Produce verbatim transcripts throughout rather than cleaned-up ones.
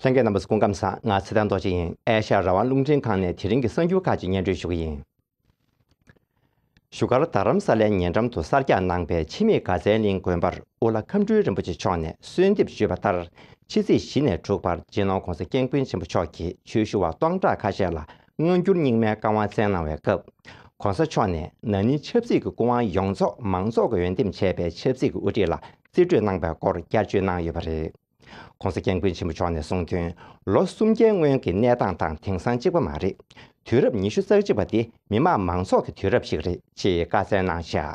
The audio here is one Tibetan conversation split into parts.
ལྷན་རྒྱས་རྣམ་པ་ཚོ་སྐུ་ཁམས་བཟང་། ང་ཚེ་བརྟན་རྡོ་རྗེ་ཡིན། ཨེ་ཤ་ཡ་རང་དབང་རླུང་འཕྲིན་ཁང་ནས་དེ་རིང་གི་གསར་འགྱུར་ཁག་ཅིག་སྙན་སྒྲོན་ཞུ་གི་ཡིན། བཞུགས་སྒར་རྡ་རམ་ས་ལའི་ཉེ་འགྲམ་དུ་གསར་རྒྱག་གནང་པའི་ཕྱི་མིག་དགའ་ཚལ་གླིང་དགོན་པར་དབུ་བླ་མཁའ་འགྲོ་རིན་པོ་ཆེ་མཆོག་ནས་གསོལ་འདེབས་ཞུས་པ་ལྟར། ཕྱི་ཚེས་བཞི་ནས་དྲུག་བར་སྤྱི་ནོར་༸གོང་ས་༸སྐྱབས་མགོན་ཆེན་པོ་མཆོག་གིས་ཆོས་ཞུ་བ་སྟོང་ཕྲག་ཁ་ཤས་ལ་སྔ་འགྱུར་རྙིང་མའི་བཀའ་དབང་སྩལ་གནང་བའི་སྐབས། ༸གོང་ས་མཆོག་ནས་ན་ནིང་ཆབ་སྲིད་ཀྱི་སྐུ་དབང་ཡོངས་རྫོགས་མང་ཚོགས་ཀྱིས་འོས་འདེམས་བྱས་པའི་ཆབ་སྲིད་ཀྱི་དབུ་ཁྲིད་ལ་རྩིས་སྤྲོད་གནང་པའི་སྐོར་བསྐྱར་བརྗོད་གནང་ཡོད་པ་རེད། ༸གོང་ས་༸སྐྱབས་མགོན་ཆེན་པོ་མཆོག་ནས་གསུངས་དོན། ལོ་སུམ་བརྒྱའི་སྔོན་གྱི་གནས་སྟངས་དང་དེང་སང་གཅིག་པ་མ་རེད། དུས་རབས་ཉི་ཤུ་རྩ་གཅིག་པ་འདི་མི་དམངས་མང་ཚོགས་ཀྱི་དུས་རབས་ཤིག་རེད་ཅེས་བཀའ་སྩལ་གནང་བཞག་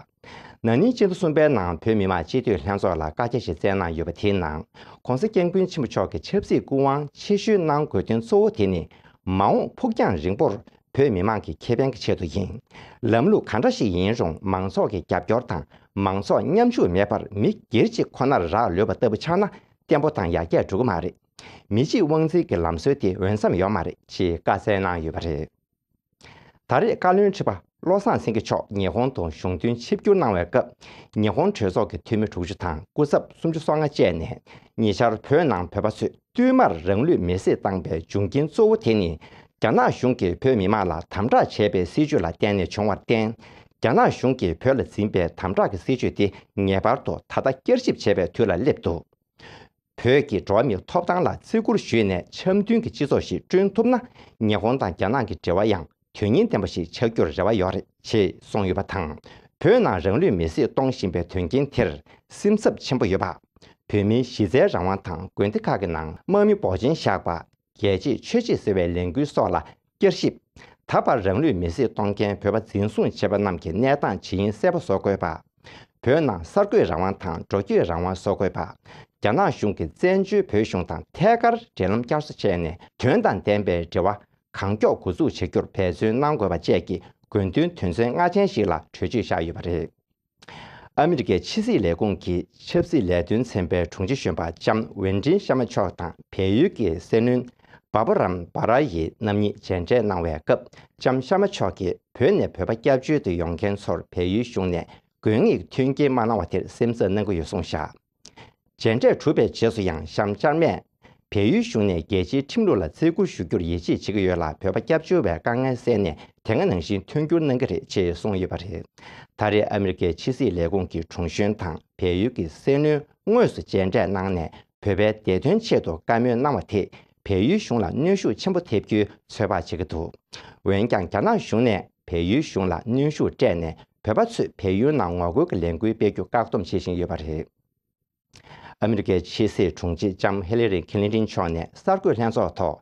ན་ནིང་སྤྱི་ཟླ་གསུམ་པའི་ནང་བོད་མི་མང་སྤྱི་འཐུས་ལྷན་ཚོགས་ལ་བཀའ་རྒྱ་ཞིག་སྩལ་གནང་ཡོད་པ་དེའི་ནང་༸གོང་ས་༸སྐྱབས་མགོན་ཆེན་པོ་མཆོག་གིས་ཆབ་སྲིད་སྐུ་དབང་ཆེ་ཤོས་གནང་དགོས་དོན་གཙོ་བོ་དེ་ནི། མ་འོངས་ཕུགས་རྒྱང་རིང་པོར་བོད་མི་མང་གི་ཁེ་ཕན་གྱི་ཆེད་དུ་ཡིན། ལམ་ལུགས་ག་འདྲ་ཞིག་ཡིན་རུང་མང་ཚོགས་ཀྱི་རྒྱབ་སྐྱོར་དང་མང་ཚོགས་མཉམ་ཞུགས་མེད་པར་མི་སྒེར་གཅིག་ཁོ་ནར་རག་ལུས་པ་ལྟ་བུ་ཆགས་ན་བརྟན་པོ་དང་ཡར་རྒྱས་འགྲོ་གི་མ་རེད། མི་གཅིག་དབང་འཛིན་གྱི་ལམ་སྲོལ་དེ་འོས་འཚམ་ཡོད་མ་རེད་ཅེས་བཀའ་སྩལ་གནང་ཡོད་པ་རེད། ད་རེས་བཀའ་བློན་ཁྲི་པ་བློ་བཟང་སེང་གེ་མཆོག་ཉི་ཧོང་དུ་གཞུང་དོན་ཆིབས་བསྒྱུར་གནང་བའི་སྐབས། ཉི་ཧོང་གྲོས་ཚོགས་ཀྱི་འཐུས་མི་དྲུག་ཅུ་དང་སྐུ་ཚབ་སུམ་ཅུ་སོ་ལྔ་བཅས་ནས་ཉེ་ཆར་བོད་ནང་བོད་པ་ཚོས་བསྟུད་མར་རང་ལུས་མེར་སྲེག་བཏང་པའི་འབྱུང་རྐྱེན་གཙོ་བོ་དེ་ནི། རྒྱ་ནག་གཞུང་གིས་བོད་མི་མང་ལ་དམ་དྲག་བྱས་པའི་སྲིད་བྱུས་ལ་བརྟེན་ནས་བྱུང་བར་བརྟེན། རྒྱ་ནག་གཞུང་གིས་བོད་ལ་འཛིན་པའི་དམ་དྲག་གི་སྲིད་བྱུས་དེ་ངེས་པར་དུ་ད་ལྟ་བསྐྱར་ཞིབ་བྱེད་པའི་དུས་ལ་སླེབས་འདུག་བོད་ཀྱི་འགྲོ་བ་མིའི་ཐོབ་ཐང་ལ་བརྩི་བཀུར་ཞུས་ནས་འཆམ་མཐུན་གྱི་སྤྱི་ཚོགས་ཤིག་བསྐྲུན་ཐུབ་ན། ཉི་ཧོང་དང་རྒྱ་ནག་གི་འབྲེལ་བ་ཡང་དོན་སྙིང་ལྡན་པ་ཞིག་ཆགས་རྒྱུར་རེ་བ་ཡོད་རེད་ཅེས་གསུངས་ཡོད་པ་དང་། བོད་ནང་རང་ལུས་མེར་སྲེག་གཏོང་བཞིན་པའི་དོན་རྐྱེན་དེར་སེམས་འཚབ་ཆེན་པོ་ཡོད་པ། བོད་མིའི་གཞི་རྩའི་རང་དབང་དང་དགོན་སྡེ་ཁག་གི་ནང་དམག་མི་འབོག་ཆེན་བཞག་པ། རྒྱལ་གཅེས་ཆོས་གཅེས་ཟེར་བའི་ལས་འགུལ་སོགས་ལ་བསྐྱར་ཞིབ། ད་བར་རང་ལུས་མེར་སྲེག་གཏོང་མཁན་བོད་པ་འཛིན་བཟུང་བྱས་པ་རྣམས་ཀྱི་གནས་སྟངས་ཇི་ཡིན་གསལ་པོ་བཟོ་དགོས་པ། བོད་ནང་གསར་འགོད་རང་དབང་དང་འགྲོ་སྐྱོད་རང་དབང་བཟོ་དགོས་པ། རྒྱ་ནག་གཞུང་གིས་བཙན་བྱོལ་བོད་གཞུང་དང་ཐད་ཀར་འབྲེལ་ལམ་བསྐྱར་གསོ་བྱས་ནས་དོན་དང་ལྡན་པའི་འབྲེལ་བ་གང་མགྱོགས་འགོ་འཛུགས་བྱེད་རྒྱུར་འབད་བརྩོན་གནང་དགོས་པ་བཅས་ཀྱི་དགོས་འདུན་དོན་ཚན་ལྔ་ཅན་ཞིག་ལ་གྲོས་ཆོད་བཞག་ཡོད་པ་རེད། ཨ་མི་རི་ཀའི་ཕྱི་སྲིད་ལས་ཁུངས་ཀྱི་ཆབ་སྲིད་ལས་དོན་ཚན་པའི་དྲུང་ཆེ་གཞོན་པ་ལྕམ་ཝེན་ཌི་ཤར་མ་མཆོག་དང་བལ་ཡུལ་གྱི་སྲིད་བློན་བྷ་བྷ་རམ་བྷ་ར་ཡི་རྣམ་གཉིས་མཇལ་འཕྲད་གནང་བའི་སྐབས། ལྕམ་ཤར་མ་མཆོག་གིས་བོད་ནས་བོད་པ་སྐྱབས་བཅོལ་དུ་ཡོང་མཁན་ཚོར་བལ་ཡུལ་གཞུང་ནས་དགོས་ངེས་ཀྱི་མཐུན་རྐྱེན་མ་གནང་བ་དེར་སེམས་འཚབ་གནང་གི་ཡོད་གསུངས་བཞག་མཇལ་འཕྲད་གྲུབ་པའི་རྗེས་སུ་ཡང་ལྕམ་ཤར་མས་བལ་ཡུལ་གཞུང་ནས་རྒྱལ་སྤྱིའི་ཁྲིམས་ལུགས་ལ་བརྩི་བཀུར་ཞུ་རྒྱུར་ཡིད་ཆེས་བྱེད་ཀྱི་ཡོད་ལ། བོད་པ་སྐྱབས་བཅོལ་བའི་དཀའ་ངལ་སེལ་ནས་དེ་སྔ་ནང་བཞིན་མཐུན་འགྱུར་གནང་གི་རེད་ཅེས་གསུངས་ཡོད་པ་རེད། ད་རེས་ཨ་མི་རི་ཀའི་ཕྱི་སྲིད་ལས་ཁུངས་ཀྱི་དྲུང་གཞོན་དང་བལ་ཡུལ་གྱི་སྲིད་བློན་དངོས་སུ་མཇལ་འཕྲད་གནང་ནས་བོད་པའི་བདེ་དོན་ཆེད་དུ་བཀའ་མོལ་གནང་བ་དེས་བལ་ཡུལ་གཞུང་ལ་གནོན་ཤུགས་ཆེན་པོ་ཐེབས་རྒྱུའི་ཚོད་དཔག་བྱེད་ཀྱི་འདུག་འོན་ཀྱང་རྒྱ་ནག་གཞུང་ནས་བལ་ཡུལ་གཞུང་ལ་གནོན་ཤུགས་སྤྲད་ནས་བོད་པ་ཚོས་བལ་ཡུལ་ནང་ངོ་རྒོལ་གྱི་ལས་འགུལ་སྤེལ་རྒྱུ་བཀག་སྡོམ་བྱེད་བཞིན་ཡོད་པ་རེད། ཨ་མི་རི་ཀའི་ཕྱི་སྲིད་དྲུང་ཆེ་ལྕམ་ཧི་ལི་རི་ཁི་ལིན་ཏིན་མཆོག་ནས་གསར་འགོད་ལྷན་ཚོགས་ཐོག་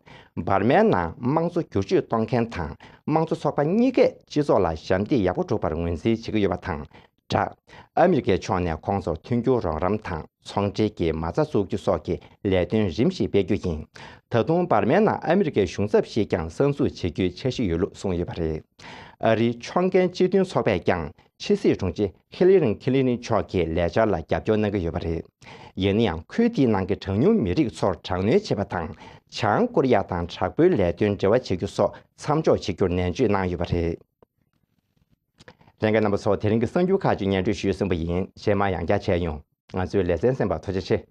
འབར་མའི་ནང་དམངས་གཙོ་བསྒྱུར་བཅོས་གཏོང་མཁན་དང་དམངས་གཙོ་ཚོགས་པ་གཉིས་ཀས་སྤྱི་ཚོགས་ལ་ཞབས་འདེགས་ཡག་པོ་སྒྲུག་པར་ངོས་འཛིན་བྱེད་ཀྱི་ཡོད་པ་དང་སྦྲགས། ཨ་མི་རི་ཀའི་ཕྱོགས་ནས་ཁོང་ཚོར་མཐུན་འགྱུར་རོགས་རམ་དང་ཚོང་འབྲེལ་གྱི་མ་རྩ་བཙུགས་རྒྱུ་སོགས་ཀྱི་ལས་དོན་རིམ་བཞིན་སྤེལ་རྒྱུ་ཡིན། ད་དུང་འབར་མའི་ནང་ཨ་མི་རི་ཀའི་གཞུང་ཚབ་ཞིག་ཀྱང་གསར་འཛུགས་བྱེད་རྒྱུའི་འཆར་གཞི་ཡོད་ལུགས་གསུངས་ཡོད་པ་རེད། ཨ་རིའི་ཕྱོགས་འགལ་སྤྱི་མཐུན་ཚོགས་པས་ཀྱང་ཕྱི་སྲིད་དྲུང་ཆེ་ཧི་ལི་རི་ཁི་ལིན་ཏིན་མཆོག་གི་ལས་འཆར་ལ་རྒྱབ་སྐྱོར་གནང་གི་ཡོད་པ་རེད། ཡིན་ན་ཡང་ཁུལ་དེའི་ནང་གི་གྲངས་ཉུང་མི་རིགས་ཚོར་དྲག་གནོན་བྱེད་པ་དང་བྱང་ཀོ་རི་ཡ་དང་དྲག་པོའི་ལས་དོན་འབྲེལ་བ་བྱེད་རྒྱུ་སོགས་མཚམས་འཇོག་བྱེད་རྒྱུར་ནན་བརྗོད་གནང་ཡོད་པ་རེད། ལྷན་རྒྱས་རྣམ་པ་ཚོ། དེ་རིང་གི་གསར་འགྱུར་ཁག་ཅིག་སྙན་སྒྲོན་ཞུས་ཟིན་པ་ཡིན། རྗེས་མ་ཡང་བསྐྱར་མཇལ་ཡོང་། ང་ཚོའི་ལེ་ཚན་གསན་པར་ཐུགས་རྗེ་ཆེ།